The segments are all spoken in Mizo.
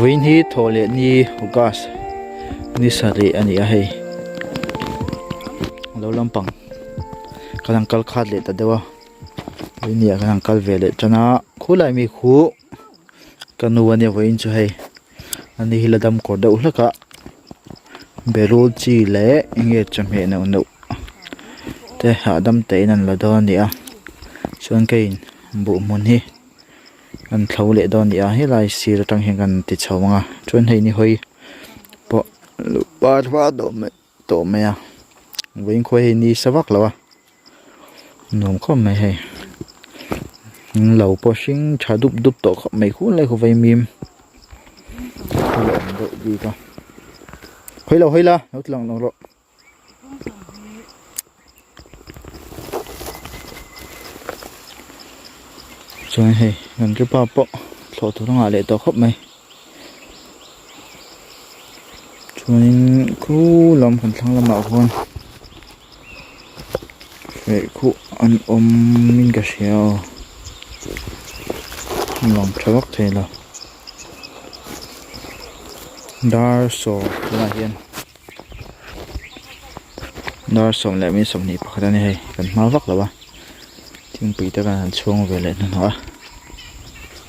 Vawiin hi thawh leh ni August ni sarih a ni a hei a lo lampang kan han kal khat leh ta deuh a vawiin ni ah kan han kal ve leh tan a khulai mi khu ka nu a nia vawiin chu hei ani hi la dam kawr deuh hlek a berul chi leh eng nge chawhmeh neuh neuh te hahdam tein an la dawn a ni a chuan keiin buh hmun hi. Kan thlo leh dawn a ni a helai sir atang hian kan ti chho ang a chuan hei ni hawi pawh par var tawh mai a vawiin khawi hei ni sa vak lo a nuam khawp mai hei lo pawh hring tha dup dup tawh khawp mai khur lai khaw vaimim a la awm deuh bik a hawi lo hawi la lo ti lang lo rawh. Chuan hei kan ripa pawh thlawh tur a ngah leh tawh khawp mai chuanin khu lam kan thlang lamah khuan feh khuh an awm in ka hria aw lang tha vak thei lo dar sawm tunah hian. Dar 10:21 a ni hei kan hma vak lo a thingpui te kan han chhuang ve leh hnuhnawh a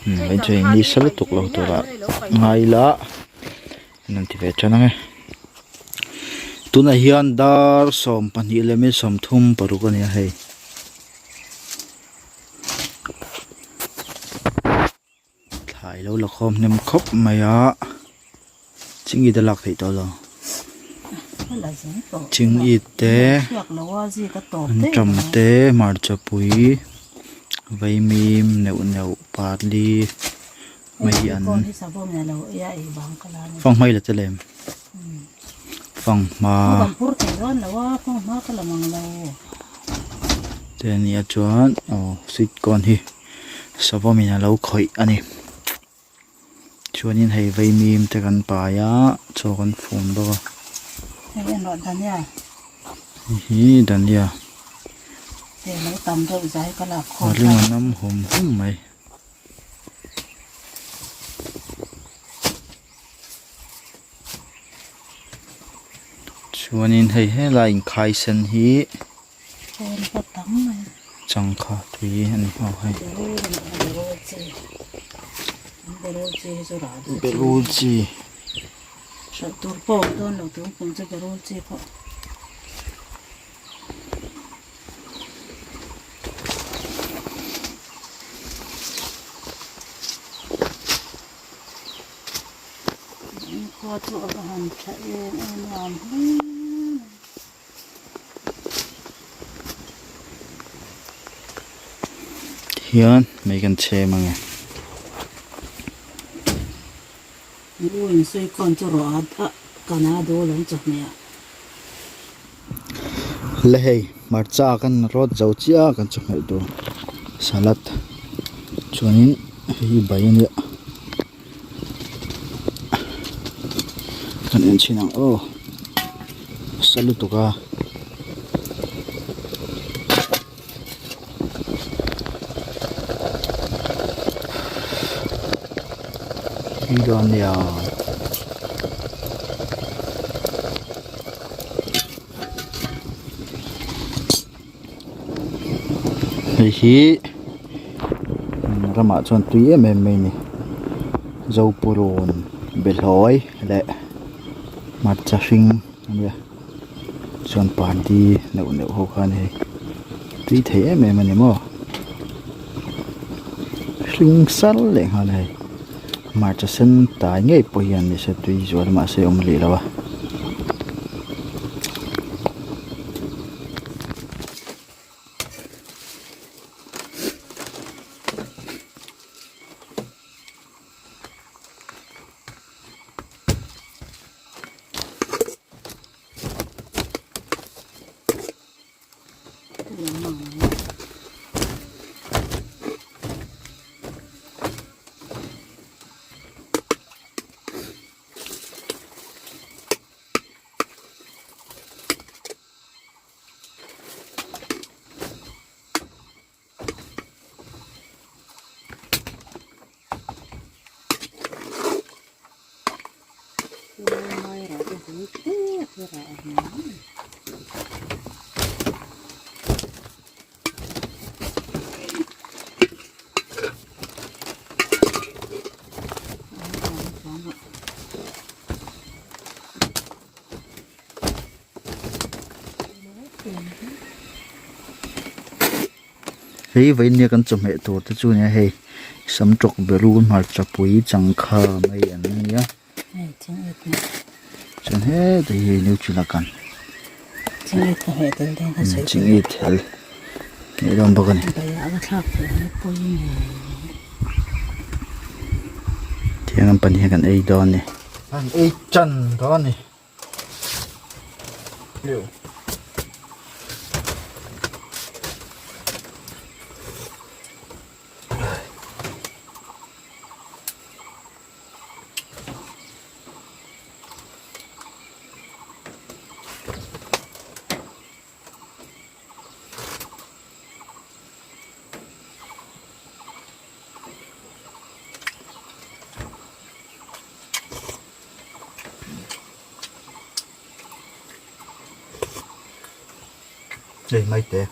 umm hei chu hei nisa lutuk lo turah ngai ila an rawn ti ve tan ang e tunah hian dar 22:36 a ni a hei. Thlai lo la khawm hnem khawp mai a chingit a lak theih tawh lo chingit te an tam te hmarcha pui vaimim neuh neuh parli mai hi an fanghmai la tel em fanghma te a nia chuan aw sweet corn hi. Savawmin a lo khawih a ni chuanin hei vaimim te kan pai a chaw kan fun bawk a hei en rawh dania hei hi dania hei lo tam deuh zai ka lak khawm a ring a nam hum hum mai. Chuanin hei helai inkhai sen hi. Changkha tui a ni ho hei. Berul chi. Hian mei kan chhem ang e. Le hei hmarcha kan rawt zo chiah a kan chawhmeh tur salad chuanin hei hi bai a nia kan en chhin ang aw nasa lutuk a. Tui dawn nia. Hei hi ramah chuan tui em em mai a ni zopurun behlawi leh hmarcha hring a nia chuan pardi neuh neuh ho kha a ni hei tui thei em em a ni maw hring sar leh nghal a hei hmarcha sen tai ngei pawh hian ni se tui zual mahse a awm leh lo a. Hei vawiin nia kan chawhmeh tur te chu nia hei samtawk berul hmarchapui changkha mai an nia. Chuan heta hi nutri-la kan chingit hel hmeh dawn bawk a ni. Tiang an pahnih hian kan ei dawn a ni. An ei tan dawn a ni. Hei mai te.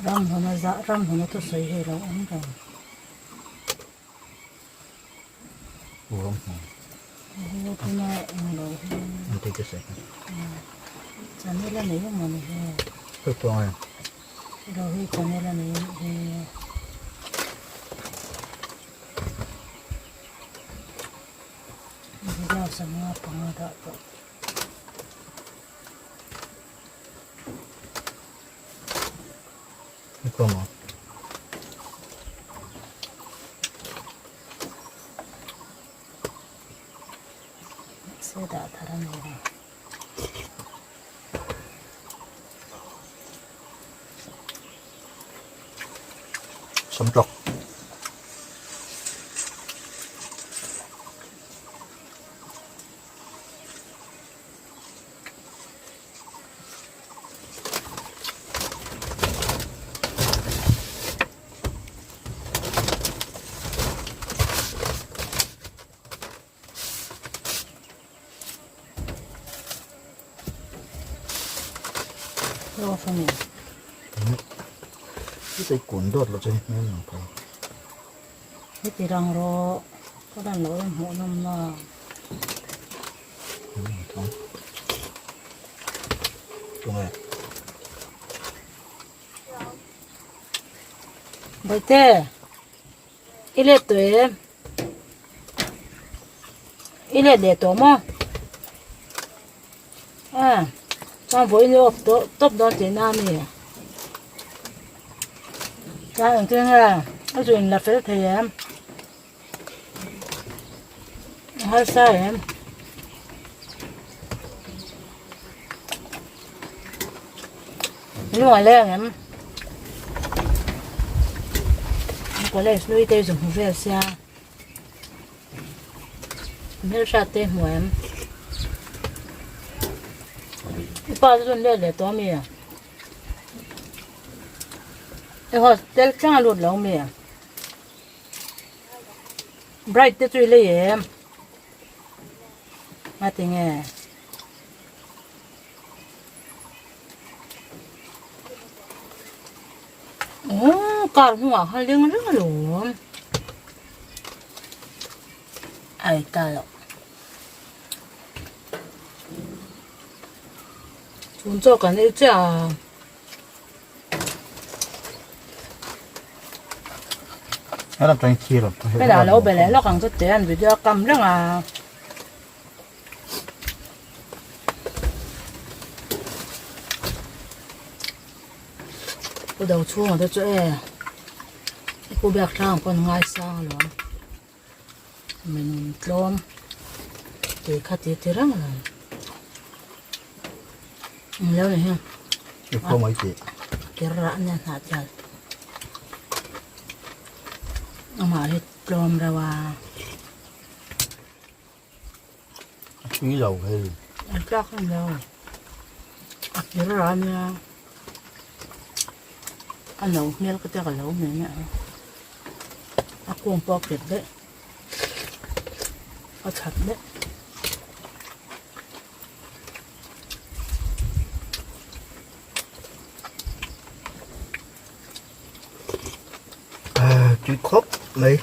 Ramhlun a zah ramhlun a thusawi hi a lo awm reng. Channel a nei emaw ni hi. Ilo hi channel a nei hi. Video 5 dah tawh. Se dah thar a ni lo. Samtawk. Hei kun dawt lo chu hei hmel ang phei. Heti rang rawh ka lan loh em hmuh nawm na. Bawihte i let tawh em? I let leh tawh maw? A chuan vawiin i off tawh tawp dawn tihna a mi? Chuan engtin nge a zu in la fel thei em? A harsa em? Lung a leng em? College nui te zu hmu vel sia. Hmelhriat te hmu em? I pa chu zun let leh tawh ami? I hostel thleng a lut lo mi? Bright te chu i lei em? Ngati nge? Aww car hnungah khan leng reng alawm. Ai ta lo. Chhun chaw kan ei chiah a. Hela lo be leh lawk ang chu te an video a kam reng a. Pu do chhungah te chu e pu biak hrang pawn ngaisang alawm min tlawm tih kha ti ti reng alawm eng lo ni hi ker rah ania hnah chial amah hi tlawm reuh a. A tui lo hei. A tlak em lo. Ira ania a no hmel ka tia ka lo hmu nia a kung pawh a kep daih a that daih. Tui khawp mai.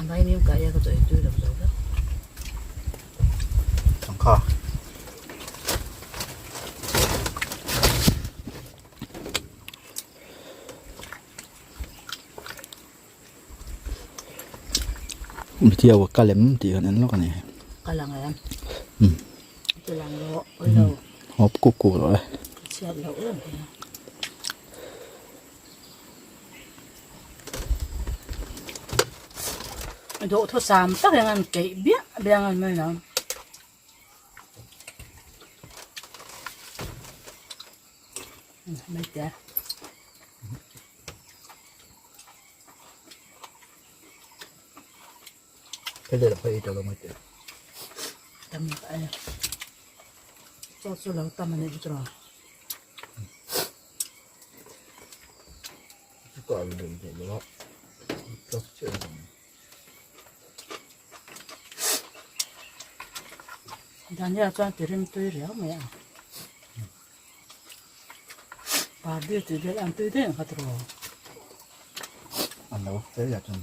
Vaimim ka ia ka chaw ei tui lo zo vek. Sangha. Mitiawa kalem tih kan en lawk a ni. Kal ang em? Ti lang rawh awi lo. Hawp kuk kuk rawh e. Ka chhiat loh em hi. Duhthusam tak hian an keih biah biah ang mai lo. Mai te. Cái đây là phải cho mai te. Tam ai. Cho cho lo tam ani chu ro. Daniel chuan ti rim tui riau mai a. Pardir tih vel an tui daih ang kha tiraw. An lo fel ya chuan.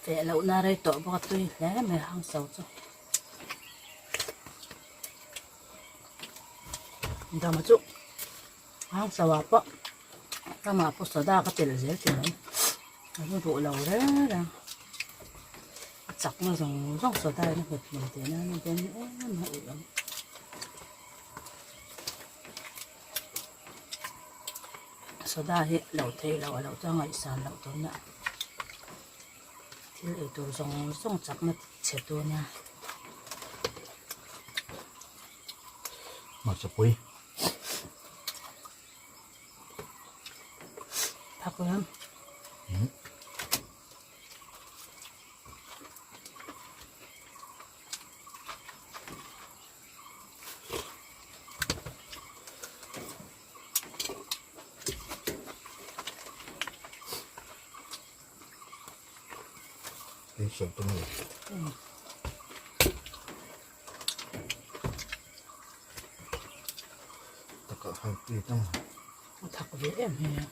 Feh lohna rei tawh bawk a tui hle mai a hang so chu. Dama chu hang so ah pawh ramah pawh soda ka telh zel tih mai a hmu duh lo reng reng a chakna zawng zawng soda in a nghet hlum tih nan a den em a uih ang. Soda hi lo thei lo a lo chuan ngaihsan loh tur nia thil ei tur zawng zawng chakna chhe tur nia. Hmarchapui. Thak lam. A thak ve em hi a.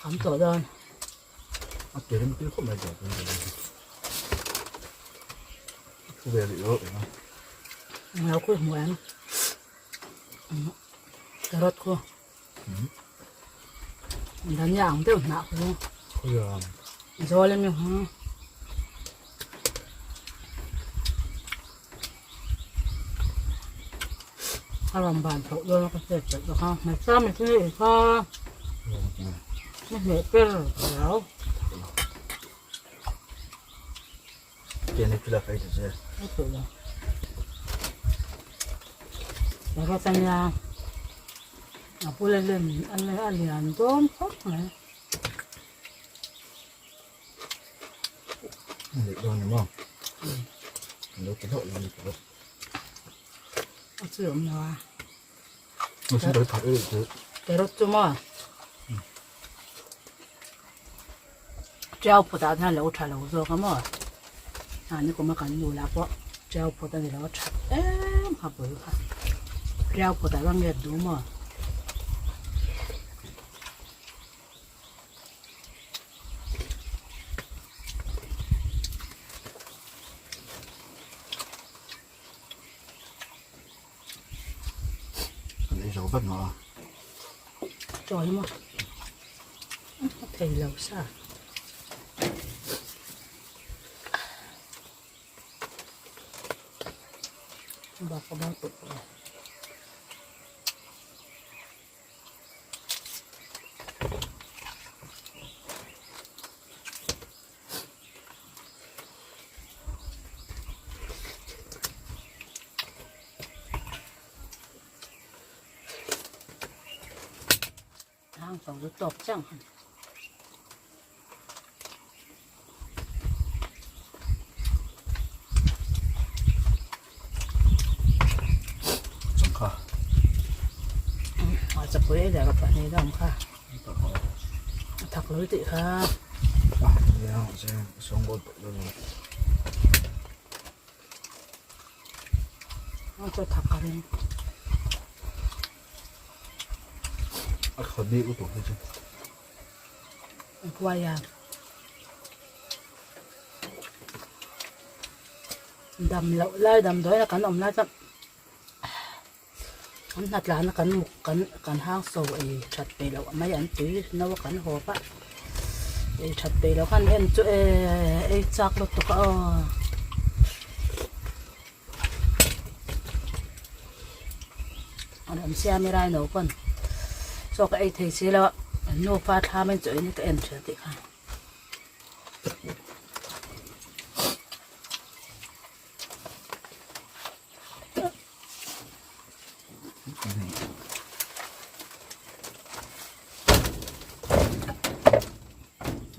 An tawh dawn. A ti rem tui khawp mai tawh tun thu ve rih lo eng a. Ngau khu hmu em. Carrot khu. Dhania ang deuh hnah khu. Zawl em hi. A rawn ban tawh dawn a ka hriat chelh bawk a hmeichhia mihring hi kha a hneh ber riau. Carrot a nia a bula lem a lian dawn khawp mai. A chi awm lo a. Carrot chu maw tiau phut ah hian a lo tha lo zawk a maw mahni kuma kan nu lah pawh tiau phut a ni lo a that em kha bul kha tiau phut ah chuan nge duh maw. Chaw hi maw a thei lo sa. Bak a bak tawh. lo chu tawk chiang han. Changkha. A chapui ei leh rawh pahnih deuh ang kha. A thak lo tih kha. A chu thak ka ring. A khaw bik lutuk hi chu. A huai a. Dam loh lai damdawi a kan awm lai chuan an hnatlana kan muk kan kan hang so ei that peih loh mai an tui no a kan hawp a ei that peih loh khan en chu eee ei chak lutuk a aw. An awm sia mi rai no pawn chaw ka ei thei si lo a an nufa thlam in chaw in ka en thin tih kha.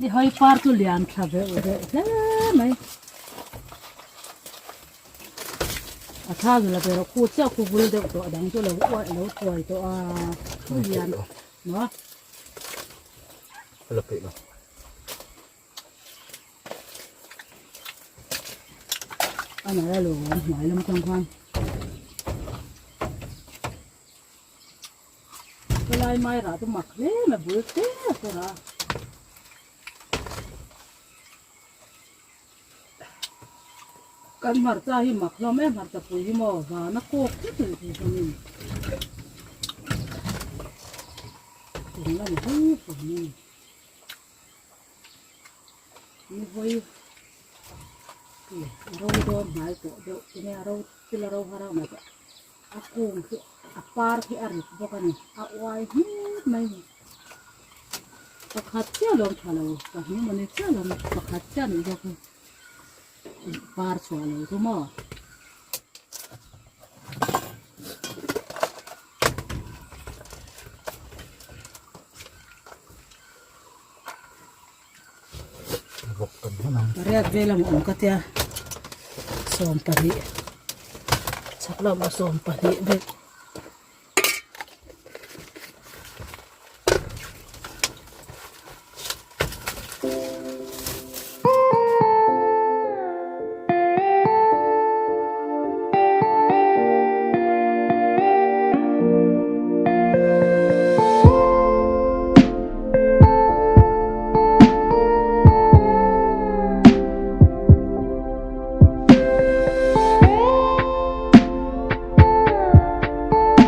Ni hawi par chu lian tha veuh veuh hle mai. A thla zu la ve rawh khu chiah khu bul deuh tawh a dang chu lo uaih lo tuai tawh a khu lian maw. A la peih lo. A nalh a lo awm hnuai lam atang khan. Helai mai rah chu mak hle mai bul te a pawh rah a. Kan hmarcha hi mak hlawm em hmarcha pui hi maw vana kawk tlat a ni thei hlawm in eng lam hawi hlawm in ni hawi a ro dawn hnai tawh deuh tinge a ro thil a ro har a mahse a kung khi a par khi a rit bawk a ni a uai hmut mai a ni pakhat chiah lawm tha lo pahnih mawni chiah lawm pakhat chiah a nih zawk hi par chhuah lo chu maw. Pariat vel ang awm ka tia 12 chhak lamah 12 vel.